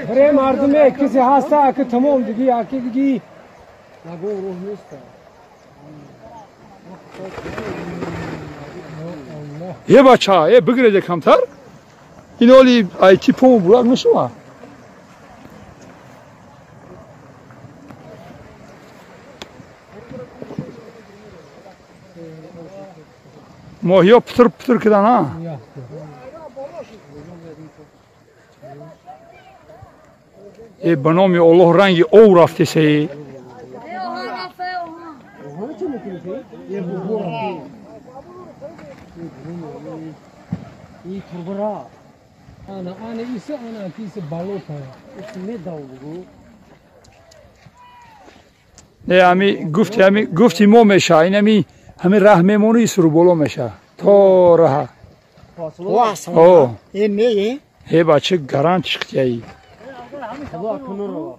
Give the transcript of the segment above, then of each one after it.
بره مردمه کسی هسته که تمام دیگه یکی دیگه نگو روح نیست. یه بچه یه بگیره کمتر این حالی ایتی پوم براک نشوه. ماهیا پتر پتر کردن ها. ای به نام الله رنگ او رفته سی. نه همی گفتی همی گفتی ما میشه این همی همی ره میمونی سر بالا میشه تا ره. اوه این نه بچه گران چیختی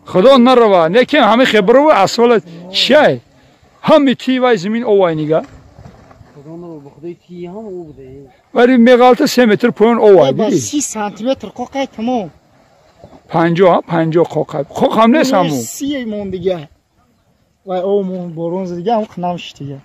خدا نروا نه که همه خبرو اصلا چیه همه تی وای زمین اوای نگاه ولی میغالت 3 متر پایین اوای دیدی 30 سانتی متر قوقه تمام 50 50 قوقه قوق هم نیست همون 30 مون دیگه و او مون برونز دیگه هم خنامش دیگه.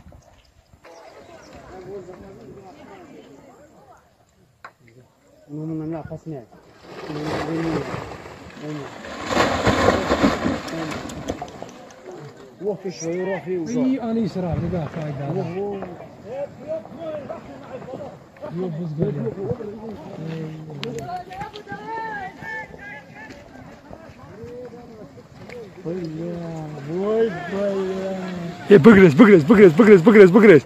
ای آنی سرا نگاه فایده یو بزرگ. ای بگرز بگرز بگرز بگرز بگرز بگرز.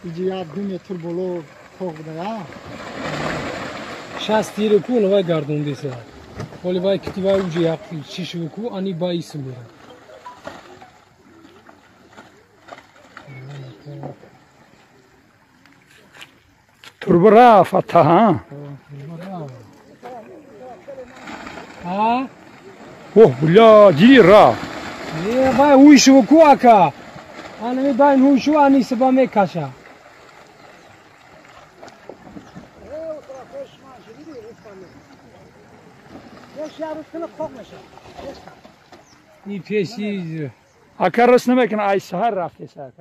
اینجا 2 متر بالا فوق بوده. 60 تیر کو نوای گردوندی سه. ولی وای کتی وای اوجی یک چیشو کو آنی بایس میره. تربه رفت ها. ها؟ اوه بلا دیدی رفت. نه وای اویشو کو آکا. آنمی باین هوشو آنی سبا میکشه. این پیشی اکر رس نمیکنه ای سهر رفته سهر.